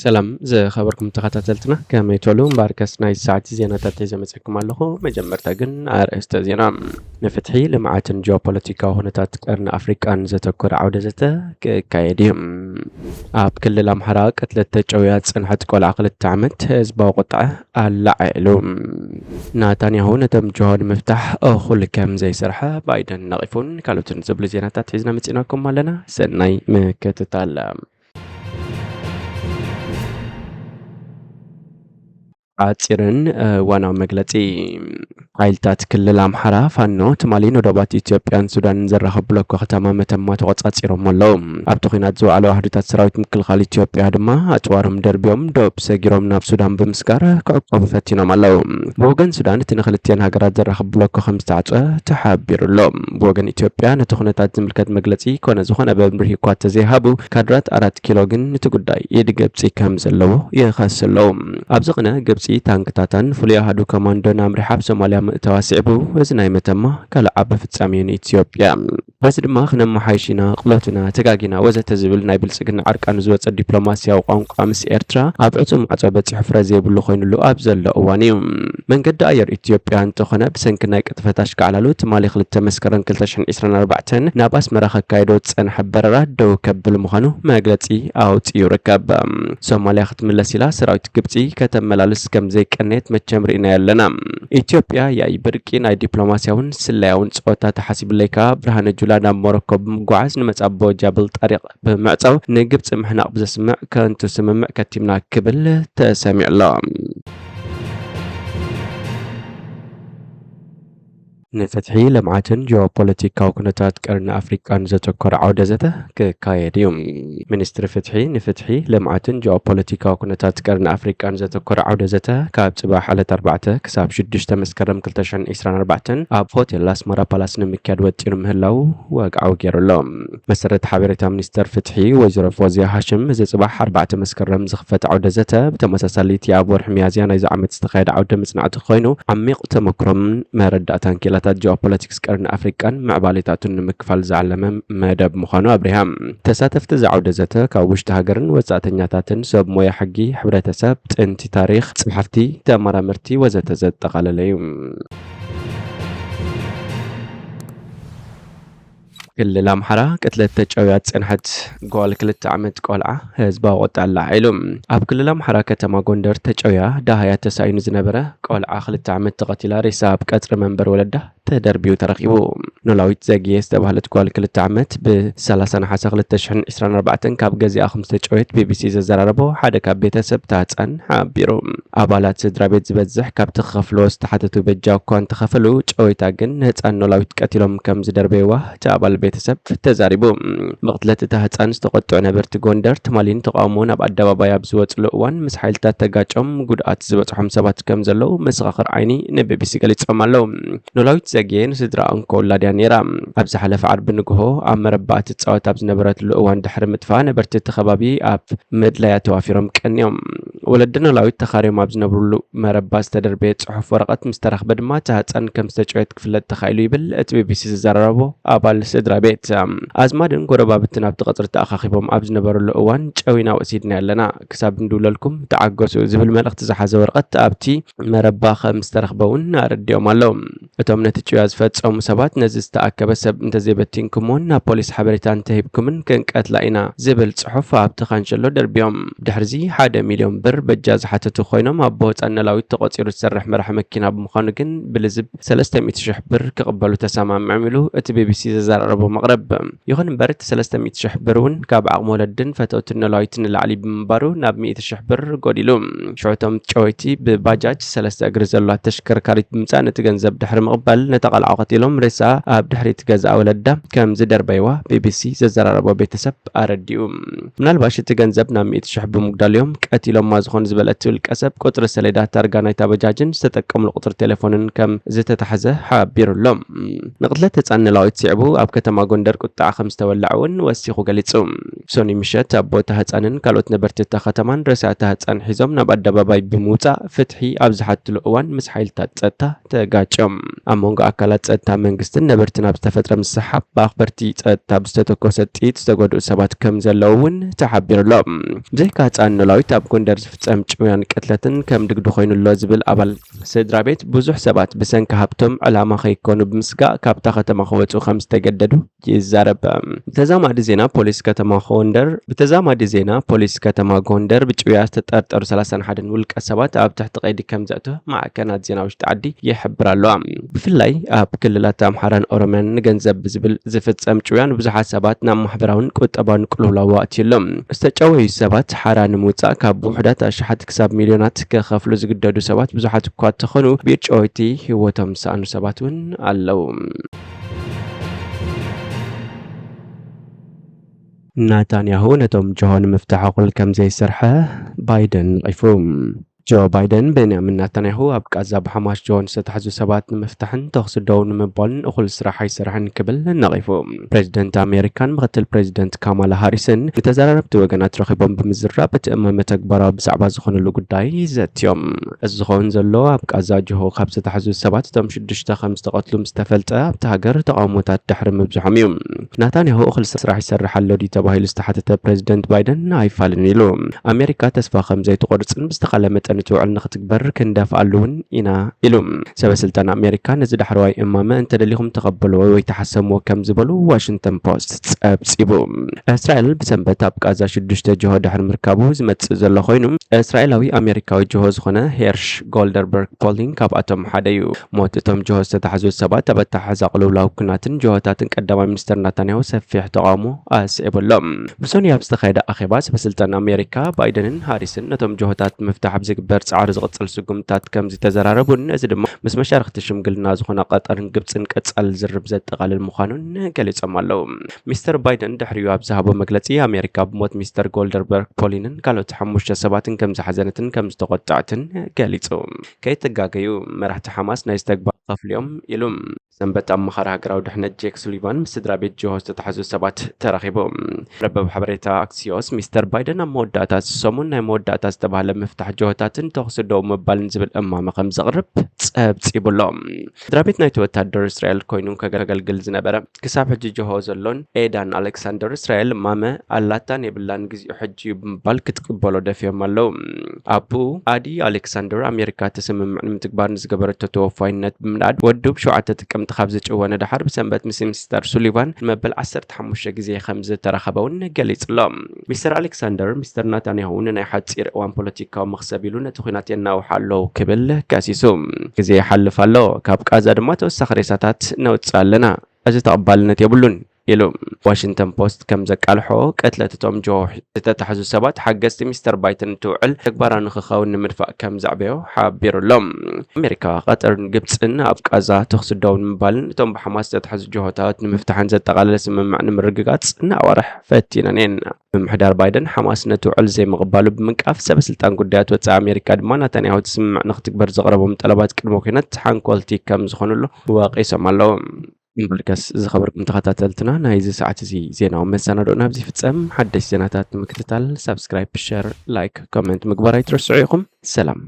ሰላም ዝኸበርኩም ተኸታተልትና፣ ከመይ ትውዕሉ? እምበኣርከስ ናይ ሰዓት ዜናታት ሒዘ መጺእኩም ኣለኹ። መጀመርታ ግን ኣርእስተ ዜና። ንፍትሒ፣ ልምዓትን ጂኦፖለቲካዊ ኩነታት ቀርኒ ኣፍሪቃን ዘተኮረ ዓውደ ዘተ ክካየድ እዩ። ኣብ ክልል ኣምሓራ ቅትለት ተጨውያ ዝጸንሐት ቆልዓ ክልተ ዓመት ህዝባዊ ቁጥዐ ኣላዒሉ። ናታንያሁ ነቶም ጅሆ ንምፍታሕ እኹል ከም ዘይሰርሐ ባይደን ነቒፉን ካልኦትን ዝብሉ ዜናታት ሒዝና መጺእናኩም ኣለና። ሰናይ ምክትታል። ሓጺርን እዋናዊ መግለጺ። ሓይልታት ክልል ኣምሓራ ፋኖ ትማሊ ንዶባት ኢትዮጵያን ሱዳንን ዘራኽብ ብሎኮ ከተማ መተማ ተቖጻጺሮም ኣለዉ። ኣብቲ ኲናት ዝወዓሉ ኣህዱታት ሰራዊት ምክልኻል ኢትዮጵያ ድማ ኣጽዋሮም ደርብዮም ዶብ ሰጊሮም ናብ ሱዳን ብምስጋር ክዕቆቡ ፈቲኖም ኣለዉ። ብወገን ሱዳን እቲ ንክልቲአን ሃገራት ዘራኽብ ብሎኮ ከም ዝተዓጽወ ተሓቢሩ ኣሎ። ብወገን ኢትዮጵያ ነቲ ኩነታት ዝምልከት መግለጺ ኮነ ዝኾነ መብርሂ እኳ እንተዘይሃቡ፣ ካድራት ኣራት ኪሎ ግን ነቲ ጉዳይ ኢድ ግብጺ ከም ዘለዎ ይኸሱ ኣለዉ። ኣብዚ ቅነ ግብጺ ታንክታታን ፍሉይ ኣሃዱ ኮማንዶን ኣምሪሓ ኣብ ሶማልያ ምእታዋ ስዒቡ፣ እዚ ናይ መተማ ካልእ ዓቢ ፍጻሜ እዩ ንኢትዮጵያ። በዚ ድማ ክነመሓይሽ ኢና፣ ቅሎትና፣ ተጋጊና ወዘተ ዝብል ናይ ብልጽግና ዕርቃኑ ዝወጸ ዲፕሎማስያዊ ቋንቋ ምስ ኤርትራ ኣብ ዕጹው ማዕጾ በጺሑ ፍረ ዘይብሉ ኮይኑሉ ኣብ ዘሎ እዋን እዩ። መንገዲ ኣየር ኢትዮጵያ እንተኾነ ብሰንኪ ናይ ቅጥፈት ኣሽካዕላሉ ትማሊ ክልተ መስከረም ክልተ ሽሕን ዕስራን ኣርባዕተን ናብ ኣስመራ ከካይዶ ዝጸንሐ በረራ ደው ከብል ምዃኑ መግለጺ ኣውጺኡ ይርከብ። ሶማልያ ክትምለስ ኢላ ሰራዊት ግብጺ ከተመላልስ ከም ዘይቀነየት መቸም ርኢናዮ ኣለና። ኢትዮጵያ ያኢ ብርቂ ናይ ዲፕሎማስያውን ስለያውን ጸወታ ተሓሲብለይ ከኣ ብርሃነ ጁላ ናብ ሞሮኮ ብምጓዓዝ ንመጻቦ ጃብል ጣሪቕ ብምዕጻው ንግብጺ ምሕናቕ ብዘስምዕ ከንቱ ስምምዕ ከቲምና ክብል ተሰሚዑ ኣሎ። ንፍትሒ፣ ልምዓትን ጂኦፖለቲካዊ ኩነታት ቀርኒ ኣፍሪቃን ዘተኮረ ዓውደ ዘተ ክካየድ እዩ። ሚኒስትሪ ፍትሒ ንፍትሒ፣ ልምዓትን ጂኦፖለቲካዊ ኩነታት ቀርኒ ኣፍሪቃን ዘተኮረ ዓውደ ዘተ ካብ ጽባሕ ዕለት ኣርባዕተ ክሳብ ሽዱሽተ መስከረም ክልተ ሽሕን ዕስራን ኣርባዕተን ኣብ ሆቴል ኣስመራ ፓላስ ንምክያድ ወጢኑ ምህላው ወግዓዊ ገይሩ ኣሎ። መሰረት ሓበሬታ ሚኒስተር ፍትሒ ወይዘሮ ፎዝያ ሃሽም፣ እዚ ጽባሕ ኣርባዕተ መስከረም ዝኽፈት ዓውደ ዘተ ብተመሳሳሊ እቲ ኣብ ወርሒ ሚያዝያ ናይዚ ዓመት ዝተኻየደ ዓውደ መጽናዕቲ ኮይኑ፣ ዓሚቕ ተመክሮን መረዳእታን ክኢላታት ጂኦፖለቲክስ ቀርኒ ኣፍሪቃን ምዕባሌታቱን ንምክፋል ዝዓለመ መደብ ምዃኑ ኣብሪሃ። ተሳተፍቲ እዚ ዓውደ ዘተ ካብ ውሽጢ ሃገርን ወጻእተኛታትን ሰብ ሞያ ሕጊ፣ ሕብረተሰብ፣ ጥንቲ ታሪኽ፣ ጸሓፍቲ፣ ተመራመርቲ ወዘተ ዘጠቓለለ እዩ። ክልል ኣምሓራ ቅትለት ተጨውያ ዝጸንሐት ጓል ክልተ ዓመት ቆልዓ ህዝባዊ ቁጣ ኣላዒሉ። ኣብ ክልል ኣምሓራ ከተማ ጎንደር ተጨውያ ደሃያ ተሳኢኑ ዝነበረ ቆልዓ ክልተ ዓመት ተቐቲላ ሬሳ ኣብ ቀጽሪ መንበሪ ወለዳ ተደርብዩ ተረኺቡ። ኖላዊት ዘግየ ዝተባህለት ጓል ክልተ ዓመት ብ ሰላሳ ነሓሰ ክልተ ሽሕን ዕስራን ኣርባዕተን ካብ ገዚኣ ከም ዝተጨወየት ቢቢሲ ዘዘራረቦ ሓደ ካብ ቤተሰብ እታ ህጻን ሓቢሩ። ኣባላት ስድራ ቤት ዝበዝሕ ካብቲ ክኸፍልዎ ዝተሓተቱ በጃ እኳ እንተኸፈሉ፣ ጨወይታ ግን ንህጻን ኖላዊት ቀቲሎም ከም ዝደርበይዋ እቲ ኣባል ቤተሰብ ተዛሪቡ። መቕትለት እታ ህጻን ዝተቖጥዑ ነበርቲ ጎንደር ትማሊ ንተቓውሞ ናብ ኣደባባይ ኣብ ዝወጽሉ እዋን ምስ ሓይልታት ተጋጮም ጉድኣት ዝበጽሖም ሰባት ከም ዘለዉ መሰኻኽር ዓይኒ ንቢቢሲ ገሊጾም ኣለዉ። ኖላዊት ዘግየ ንስድራኣ እንኮ ውላድ እያ ነይራ። ኣብ ዝሓለፈ ዓርቢ ንግሆ ኣብ መረባ ትጻወት ኣብ ዝነበረትሉ እዋን ድሕሪ ምጥፋኣ ነበርቲ እቲ ከባቢ ኣብ ምድላያ ተዋፊሮም ቀንዮም። ወለዲ ኖላዊት ተኻርዮም ኣብ ዝነብሩሉ መረባ ዝተደርበየ ጽሑፍ ወረቐት ምስ ተረኽበ ድማ እታ ህጻን ከም ዝተጨወየት ክፍለጥ ተኻኢሉ ይብል እቲ ቢቢሲ ዝዘራረቦ ኣባል ስድራ ቤት። ኣዝማድን ጎረባብትን ኣብቲ ቀጽሪ ተኣኻኺቦም ኣብ ዝነበሩሉ እዋን ጨዊና ወሲድናያ ኣለና፣ ክሳብ እንድውለልኩም ተዓገሱ ዝብል መልእኽቲ ዝሓዘ ወረቐት ኣብቲ መረባ ከም ዝተረኽበ እውን ኣረዲኦም ኣለዉ። እቶም ነቲ ጭውያ ዝፈጸሙ ሰባት ነዚ ዝተኣከበ ሰብ እንተዘይበቲንኩምዎን ናብ ፖሊስ ሓበሬታ እንተሂብኩምን ክንቀትላ ኢና ዝብል ጽሑፍ ኣብቲ ካንሸሎ ደርብዮም። ድሕሪዚ ሓደ ሚልዮን ብር በጃ ዝሓተቱ ኮይኖም ኣቦ ህጻን ኖላዊት ተቖጺሩ ዝሰርሕ መራሒ መኪና ብምዃኑ ግን ብልዝብ ሰለስተ ሚእቲ ሽሕ ብር ክቕበሉ ተሰማሚዖም ኢሉ እቲ ቢቢሲ ዘዘራረቦ መቕረብ። ይኹን እምበር እቲ ሰለስተ ሚእቲ ሽሕ ብር እውን ካብ ዓቕሚ ወለድን ፈተውትን ኖላዊት ንላዕሊ ብምንባሩ ናብ ሚእቲ ሽሕ ብር ጎዲሉ። ሽዑ እቶም ጨወይቲ ብባጃጅ ሰለስተ እግሪ ዘለዋ ተሽከርካሪት ብምጻእ ነቲ ገንዘብ ድሕሪ ምቕባል ነታ ቐልዓ ቀቲሎም ሬሳ ኣብ ድሕሪት ገዝኣ ወለዳ ከም ዝደርበይዋ ቢቢሲ ዘዘራረቦ ቤተሰብ ኣረዲኡ። ምናልባሽ እቲ ገንዘብ ናብ ሚእቲ ሽሕ ብምጉዳል እዮም ቀቲሎማ ዝኾኑ ዝበለ እቲ ውልቀ ሰብ፣ ቁጽሪ ሰሌዳ ታርጋ ናይታ በጃጅን ዝተጠቀምሉ ቁጽሪ ቴሌፎንን ከም ዝተታሕዘ ሓቢሩ ኣሎ። ንቕትለት ህጻን ኖላዊት ስዒቡ ኣብ ከተማ ጎንደር ቁጥዓ ከም ዝተወልዐ እውን ወሲኹ ገሊጹ። ሰኑይ ምሸት ኣቦ እታ ህጻንን ካልኦት ነበርቲ እታ ከተማን ሬሳ እታ ህጻን ሒዞም ናብ ኣደባባይ ብምውጻእ ፍትሒ ኣብ ዝሓትሉ እዋን ምስ ሓይልታት ጸጥታ ተጋጭዮም። ኣብ መንጎ ኣካላት ጸጥታ መንግስትን ነበርትን ኣብ ዝተፈጥረ ምስሕሓብ ብኣኽበርቲ ጸጥታ ብዝተተኮሰ ጥይት ዝተጎድኡ ሰባት ከም ዘለዉ እውን ተሓቢሩ ኣሎ። ብዘይካ ህጻን ኖላዊት ኣብ ጎንደር ዝፍጸም ጭውያን ቅትለትን ከም ድግዲ ኮይኑ ኣሎ ዝብል ኣባል ስድራ ቤት ብዙሕ ሰባት ብሰንኪ ሃብቶም ዕላማ ከይኮኑ ብምስጋእ ካብታ ከተማ ክወጹ ከም ዝተገደዱ ይዛረብ። ብተዛማዲ ዜና ፖሊስ ከተማ ጎንደር ብተዛማዲ ዜና ፖሊስ ከተማ ጎንደር ብጭውያ ዝተጠርጠሩ ሰላሳን ሓደን ውልቀ ሰባት ኣብ ትሕቲ ቀይዲ ከም ዘእተወ ማዕከናት ዜና ውሽጢ ዓዲ ይሕብር ኣሎ። ብፍላይ ኣብ ክልላት ኣምሓራን ኦሮምያን ንገንዘብ ብዝብል ዝፍጸም ጭውያ ንብዙሓት ሰባት ናብ ማሕበራውን ቁጠባውን ቅልውላው ኣእትዩ ኣሎ። ዝተጨወዩ ሰባት ሓራ ንምውጻእ ካብ ውሑዳት ኣሽሓት ክሳብ ሚልዮናት ክኸፍሉ ዝግደዱ ሰባት ብዙሓት እኳ እንተኾኑ፣ ብጭወይቲ ህይወቶም ዝሰኣኑ ሰባት እውን ኣለዉ። ናታንያሁ ነቶም ጅሆ ንምፍታሕ እኹል ከም ዘይሰርሐ ባይደን ነቒፉ። ጆ ባይደን፣ ቤንያሚን ናታንያሁ ኣብ ቃዛ ብሓማስ ጅሆ ዝተታሕዙ ሰባት ንምፍታሕን ተኹሲ ደው ንምባልን እኹል ስራሕ ኣይሰርሐን ክብል ነቒፉ። ፕሬዚደንት ኣሜሪካን ምክትል ፕሬዚደንት ካማላ ሃሪስን ንተዘራረብቲ ወገናት ረኺቦም ብምዝራብ፣ እቲ እማመ ተግባራዊ ብዛዕባ ዝኾነሉ ጉዳይ ዘትዮም። እዚ ዝኸውን ዘሎ ኣብ ቃዛ ጅሆ ካብ ዝተታሕዙ ሰባት እቶም ሽዱሽተ ከም ዝተቐትሉ ምስ ተፈልጠ፣ ኣብቲ ሃገር ተቓውሞታት ድሕሪ ምብዝሖም እዩ። ናታንያሁ እኹል ስራሕ ይሰርሕ ኣሎ ድዩ ተባሂሉ ዝተሓተተ ፕሬዚደንት ባይደን ኣይፋልን ኢሉ። ኣሜሪካ ተስፋ ከም ዘይትቆርጽን ብዝተኻለ መጠን እቲ ውዕል ንኽትግበር ክንደፍኣሉ እውን ኢና ኢሉ። ሰበ ስልጣን ኣሜሪካ ነዚ ዳሕረዋይ እማመ እንተደሊኹም ተቐበልዎ ወይ ተሓሰምዎ ከም ዝበሉ ዋሽንግተን ፖስት ጸብጺቡ። እስራኤል ብሰንበት ኣብ ቃዛ ሽዱሽተ ጅሆ ድሕሪ ምርካቡ ዝመጽእ ዘሎ ኮይኑ፣ እስራኤላዊ ኣሜሪካዊ ጅሆ ዝኾነ ሄርሽ ጎልደርበርግ ፖሊን ካብኣቶም ሓደ እዩ። ሞት እቶም ጅሆ ዝተታሕዙ ሰባት ኣብ ኣተሓሕዛ ቅልውላው ኩናትን ጅሆታትን ቀዳማይ ሚኒስተር ናታንያሁ ሰፊሕ ተቓውሞ ኣስዒቡ ኣሎ። ብሰኑይ ኣብ ዝተኻየደ ኣኼባ፣ ሰበ ስልጣን ኣሜሪካ ባይደንን ሃሪስን ነቶም ጅሆታት ንምፍታሕ ኣብ ዝግበር ጻዕሪ ዝቕጽል ስጉምታት ከም ዝተዘራረቡን፣ እዚ ድማ ምስ መሻርኽቲ ሽምግልና ዝኾና ቀጠርን ግብጽን ቀጻሊ ዝርርብ ዘጠቓልል ምዃኑን ገሊጾም ኣለዉ። ሚስተር ባይደን ድሕሪኡ ኣብ ዝሃቦ መግለጺ፣ ኣሜሪካ ብሞት ሚስተር ጎልደርበርግ ፖሊንን ካልኦት ሓሙሽተ ሰባትን ከም ዝሓዘነትን ከም ዝተቖጠዐትን ገሊጹ። ከይትጋገዩ፣ መራሕቲ ሓማስ ናይዚ ተግባር ክኸፍሉ እዮም ኢሉ። ሰንበት ኣማኻሪ ሃገራዊ ድሕነት ጄክ ሱሊቫን ምስ ስድራ ቤት ጅሆ ዝተታሕዙ ሰባት ተራኺቡ። መርበብ ሓበሬታ ኣክሲዮስ፣ ሚስተር ባይደን ኣብ መወዳእታ እቲ ሰሙን ናይ መወዳእታ ዝተባህለ ምፍታሕ ጅሆታትን ተኹሲ ደው ምባልን ዝብል እማመ ከም ዘቕርብ ጸብጺቡ ኣሎ። ስድራ ቤት ናይቲ ወታደር እስራኤል ኮይኑ ከገልግል ዝነበረ፣ ክሳብ ሕጂ ጅሆ ዘሎን ኤዳን ኣሌክሳንደር፣ እስራኤል እማመ ኣላታን የብላን፣ ግዚኡ ሕጂ እዩ ብምባል ክትቅበሎ ደፍዮም ኣለዉ። ኣቦኡ ኣዲ ኣሌክሳንደር፣ ኣሜሪካ እቲ ስምምዕ ንምትግባር ንዝገበረቶ ተወፋይነት ብምንኣድ፣ ወዱ ብሸውዓተ ጥቅምቲ ካብ ዝጭወነ ደሓር ብሰንበት ምስ ሚስተር ሱሊቫን ንመበል ዓሰርተ ሓሙሽተ ግዜ ከም ዝተራኸበ እውን ገሊጹ ኣሎ። ሚስተር ኣሌክሳንደር፣ ሚስተር ናታንያሁ ንናይ ሓጺር እዋን ፖለቲካዊ መኽሰብ ኢሉ ነቲ ኲናት የናውሕ ኣለዉ ክብል ከሲሱ። ግዜ ይሓልፍ ኣሎ፣ ካብ ቃዛ ድማ ተወሳኺ ሬሳታት ነውጽእ ኣለና፣ እዚ ተቐባልነት የብሉን ኢሉ። ዋሽንግተን ፖስት ከም ዘቃልሖ፣ ቅትለት እቶም ጅሆ ዝተታሕዙ ሰባት ሓገዝቲ ሚስተር ባይደን እቲ ውዕል ተግባራዊ ንኽኸውን ንምድፋእ ከም ዘዕበዮ ሓቢሩ ኣሎ። ኣሜሪካ፣ ቀጠርን ግብጽን ኣብ ቃዛ ተኹሲ ደው ንምባልን እቶም ብሓማስ ዝተታሕዙ ጅሆታት ንምፍታሕን ዘጠቓለለ ስምምዕ ንምርግጋጽ ንኣዋርሕ ፈቲነን እየን። ምምሕዳር ባይደን ሓማስ ነቲ ውዕል ዘይምቕባሉ ብምንቃፍ፣ ሰበ ስልጣን ጉዳያት ወጻኢ ኣሜሪካ ድማ ናታንያሁ እቲ ስምምዕ ንኽትግበር ዘቕረቦም ጠለባት ቅድመ ኲናት ሓንኮልቲ ከም ዝኾኑሉ ወቒሶም ኣለዉ። እምበርከስ ዝኸበርኩም ተኸታተልትና፣ ናይዚ ሰዓት እዚ ዜናዊ መሰናድኦ ናብዚ ይፍጸም። ሓደሽ ዜናታት ንምክትታል ሳብስክራይብ፣ ሸር፣ ላይክ፣ ኮመንት ምግባር ኣይትረስዑ ኢኹም። ሰላም።